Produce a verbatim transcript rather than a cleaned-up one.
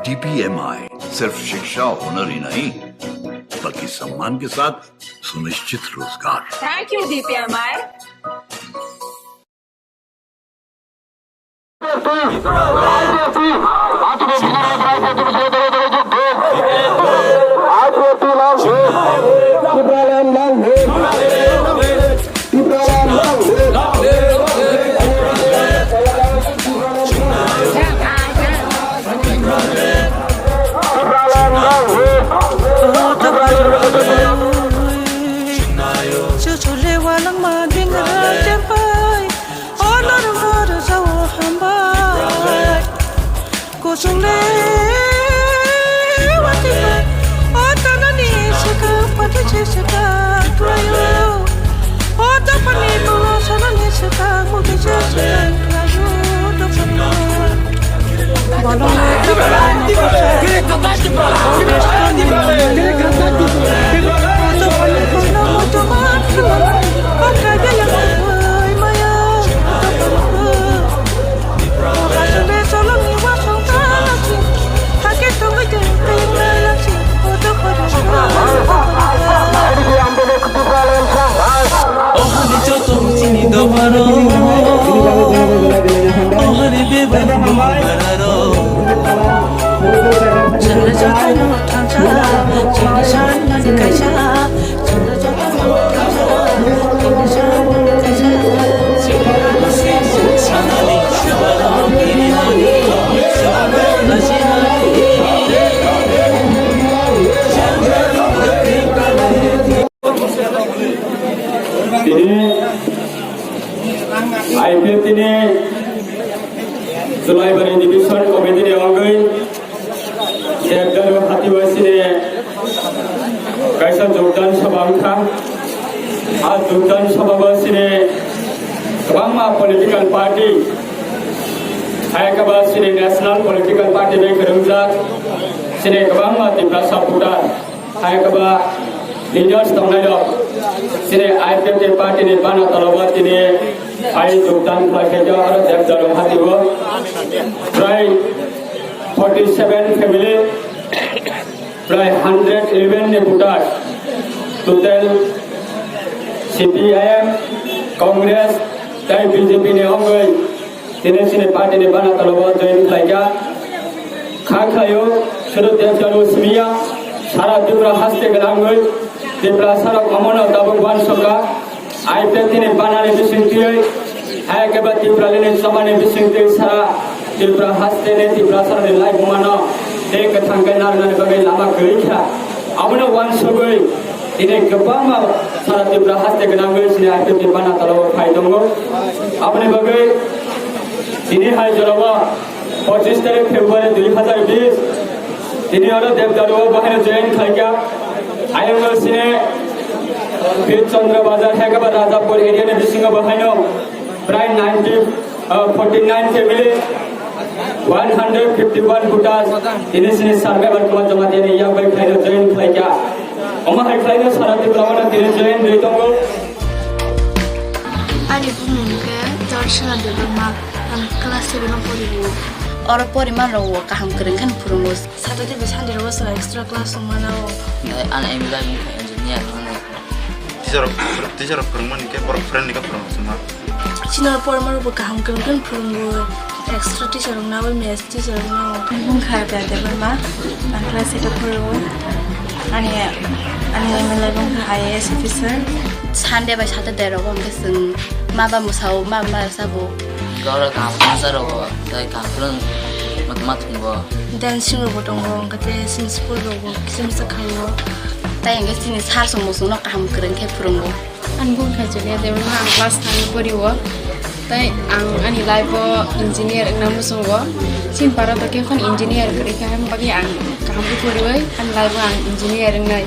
डीपीएमआई सिर्फ शिक्षा होनर ही नहीं, बल्कि सम्मान के साथ सुनिश्चित रोजगार। Thank you, DPMI. Chuchule walangma dinga jempai, honor hor jao hambai. Kuchungle watipai, o tanani saka pati che saka klayo. O tapani mala sanani saka muti che saka klayo, tapani. Ohani joto chini doparo, ohani bebak ni bararo. Chwla joto no thansa, chini san mani kaisa. Chwla joto no thansa, chini san mani kaisa. Tini I P F T ni Julaibari Division Committee ni wngwi Devdaru hati o sini kaisa jogdan sabha wngkha. A jogdan sabha o sini kwbangma political party, hai khe bo sini national political party bai kwrwngjak, sini kwbangma Tiprasa voter. Hai khe ba leaders tongnai rok, chini I P F T party ni bana tolobo tini hai jogdan khlai khe aro Devdaru hati o prai forty seven family, prai hundred eleven ni voters, total C P I M, Congress, tai B J P ni wngwi Tini chini party ni bana tolobo join khlaikha. Kha khlaio, sudu Devdaru simiya, sara Tripura haste gwnangwi, Tiprasa rok omono tabuk uansukha. I P F T ni bana ni bisingtwi, hai khe ba Tripura lini chama ni bisingtwi sara Tripura haste ni Tiprasa rok ni laibumano tei kwthang khe narwknani bagwi lama kwrwi kha. Abono uansugwi, tini kwbangma sara Tripura haste gwnangwi chini I P F T ni bana tolobo phai tongo. Aboni bagwi tini hai jorao pochis tarik February dui hazar bis, tini oro Devdaru o bahaino join khlaikha. Ayang sini Bir Chandra Bazar, Hekaba Rajapur area ni bisingo bahaino prai ninety, uh, forty nine family, one hundred fifty one voters, tini sini survivor kuma Jamatia ni yak bai khlaino join khlaikha. Omo hai khlaino sara Tripura o tini join rwi tongo. Ani bumung khe Darshana Debbarma, ang class seven o poribo. Oro poriman rok kaham kwrwng khe phwrwngo. Saturday bai Sunday rogo chwng extra class wngmano. Ani aim lai wngkha engineer wngmani. Teacher rok, teacher rok phwrwngmani khe borok friendly khe phwrwngma. Chini oro poriman rokbo kaham kwrwng khe phwrwngo. Extra teacher wngna bai maths teacher wngna. Wngkha Debbarma, ang class eight o phwrwngo. Ani, ani aim lai wngkha I A S officer. Sunday bai Saturday rogo hwnkhe chwng ma ba mwsao, ma ba marsa bo. Oro kaham khwnsa rogo, tei kaham khwlwng matma thwngbo. Dancing rogo tongo, hwnkhe tei chini school rogo kisa misa khaio. Tei hwnkhe chini sir chwng muchungno kaham kwrwng khe phwrwngo. Ani bung khe Julia Debbarma, ang class nine o porio. Tei ang ani life o engineer wngna muchungo. Chini para to khe khon engineer kwrwi kha, haini bagwi ang kaham khe poriwi ani life o ang engineer wngnai.